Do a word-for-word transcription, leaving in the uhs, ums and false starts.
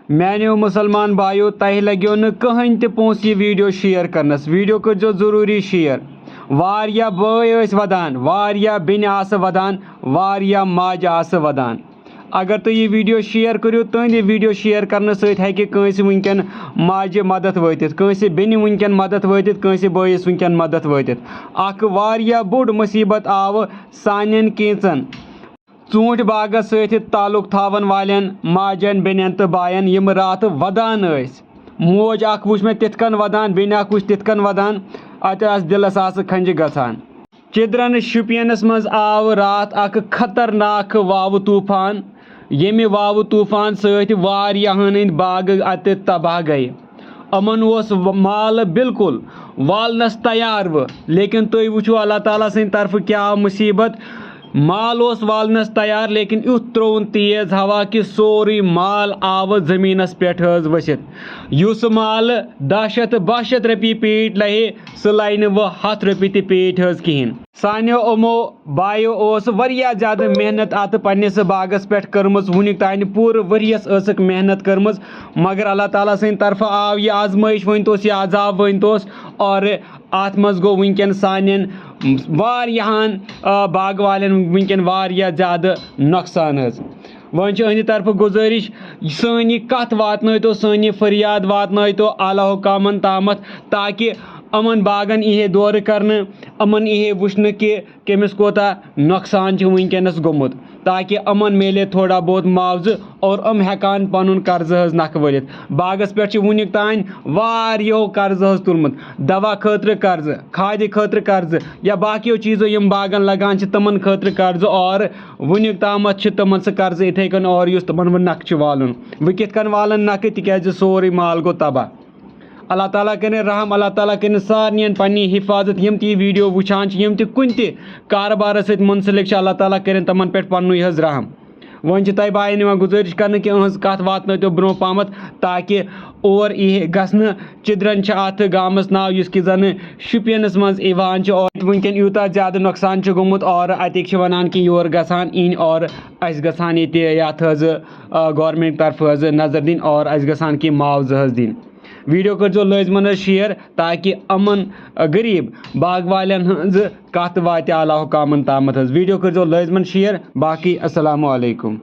میانیو مسلمان بایو، تۄہہِ لگیو نہٕ کٕہٕنۍ تہِ پونٛسہٕ یہِ ویڈیو شیئر کرنس۔ ویڈیو کٔرزیو ضروٗری شیئر۔ واریاہ بٲے ٲسۍ ودان، واریاہ بیٚنہِ آسہٕ ودان، واریاہ ماجہِ آسہٕ ودان۔ اگر تُہۍ یہِ ویڈیو شیئر کٔرِو، تُہنٛدِ ویڈیو شیئر کرنہٕ سۭتۍ ہیٚکہِ کٲنٛسہِ وٕنکیٚن ماجہِ مدد وٲتِتھ، کٲنٛسہِ بیٚنہِ وٕنکیٚن مدد وٲتِتھ، کٲنٛسہِ بٲیِس وٕنکیٚن مدد وٲتِتھ۔ اکھ واریاہ بوٚڑ مُصیبت آو سانٮ۪ن کینٛژن ژوٗنٛٹھۍ باغس سۭتۍ تعلق تھاون والٮ۪ن ماجن، بیٚنٮ۪ن تہٕ باین، یِم راتھ ودان ٲسۍ۔ موج اکھ وٕچھ مےٚ تِتھ کٔنۍ ودان، بیٚنہِ اکھ وٕچھ تِتھ کٔنۍ ودان، اتہِ آسہٕ دِلس آسہٕ کھنجہِ گژھان۔ چِدرن شُپینس منٛز آو راتھ اکھ خطرناک واوٕ طوفان، ییٚمہِ واوٕ طوفان سۭتۍ واریاہن ہٕنٛدۍ باغہٕ اتہِ تباہ گٔیہِ۔ یِمن اوس و-، مال بالکل والنس تیار وٕ، لیکن تُہۍ وٕچھِو اللہ تعالیٰ سٕنٛدِ طرفہٕ کیٛاہ آو مُصیبت۔ مال اوس والنس تیار، لیکن یُتھ ترٛووُن تیز ہوا کہِ سورُے مال آو زٔمیٖنس پٮ۪ٹھ حظ ؤسِتھ۔ یُس مال دَہ شیٚتھ تہٕ باہ شیٚتھ رۄپیہِ پیٖٹۍ لَہے، سُہ لَیہِ نہٕ وۄنۍ ہَتھ رۄپیہِ تہِ پیٖٹۍ حظ کِہیٖنۍ۔ سانیو یِمو بایو اوس واریاہ زیادٕ محنت اَتھ پنٛنِس باغَس پٮ۪ٹھ کٔرمٕژ، وٕنیُک تانۍ پوٗرٕ ؤریَس ٲسٕکھ محنت کٔرمٕژ، مگر اللہ تعالیٰ سٕنٛدِ طرفہٕ آو یہِ آزمٲیِش ؤنۍ توس، یہِ عذاب ؤنۍ توس، اور اَتھ منٛز گوٚو وٕنکٮ۪ن سانٮ۪ن واریاہَن، آ، باغہٕ والٮ۪ن وٕنکٮ۪ن واریاہ زیادٕ نۄقصان حظ۔ وۄنۍ چھِ أہنٛدِ طرفہٕ گُزٲرِش، سٲنۍ یہِ کَتھ واتنٲیتو، سٲنۍ یہِ فریاد واتنٲیتو اعلیٰ حکامَن تامَتھ، تاکہِ یِمَن باغَن یی ہے دورٕ کرنہٕ، یِمَن یی ہے وٕچھنہٕ کہِ کٔمِس کوٗتاہ نۄقصان چھُ وٕنکیٚنَس گوٚمُت، تاکہِ یِمَن میلے تھوڑا بہت معاوضہٕ اور یِم ہٮ۪کان پَنُن قرضہٕ حظ نَکھٕ ؤلِتھ۔ باغَس پٮ۪ٹھ چھِ وٕنیُک تام واریاہو قرضہٕ حظ تُلمُت، دوا خٲطرٕ قرضہٕ، کھادِ خٲطرٕ قرضہٕ یا باقیو چیٖزو یِم باغَن لَگان چھِ تِمَن خٲطرٕ قرضہٕ، اور وٕنیُک تامَتھ چھِ تِمَن سُہ قرضہٕ یِتھَے کٔنۍ اور یُس تِمَن وۄنۍ نَکھٕ چھُ والُن۔ وۄنۍ کِتھ کٔنۍ والَن نَکھٕ، تِکیٛازِ سورُے مال گوٚو تباہ۔ اللہ تعالیٰ کٔرِنۍ رحم، اللہ تعالیٰ کٔرِنۍ سارنٕے پننہِ حفاظت، یِم تہِ یہِ ویڈیو وٕچھان چھِ، یِم تہِ کُنہِ تہِ کارٕبارس سۭتۍ منسلک چھِ، اللہ تعالیٰ کٔرِنۍ تِمن پٮ۪ٹھ پننُے حظ رحم۔ وۄنۍ چھِ تۄہہِ باین یِوان گُزٲرِش کرنہٕ کہِ أہنٛز کتھ واتنٲیتو برونٛہہ پہمتھ، تاکہِ اور یی ہے گژھنہٕ۔ چِدرن چھِ اتھ گامس ناو، یُس کہِ زن شُپینس منٛز یِوان چھُ، اور وٕنکیٚن یوٗتاہ زیادٕ نۄقصان چھُ گوٚمُت، اور اتِکۍ چھِ ونان کہِ یور گژھان یِنۍ، اور اسہِ گژھان ییٚتہِ یتھ حظ، آ، گورنمنٹ طرفہٕ حظ نظر دِنۍ، اور اسہِ گژھان کینٛہہ معاوضہٕ حظ دِنۍ۔ ویڈیو کٔرزیو لٲزمن حظ شیئر، تاکہِ یِمن، آ، غریب باغ والٮ۪ن ہٕنٛز کتھ واتہِ اعلیٰ حکامن تامتھ حظ۔ ویڈیو کٔرزیو لٲزمن شیئر۔ باقٕے السلام علیکم۔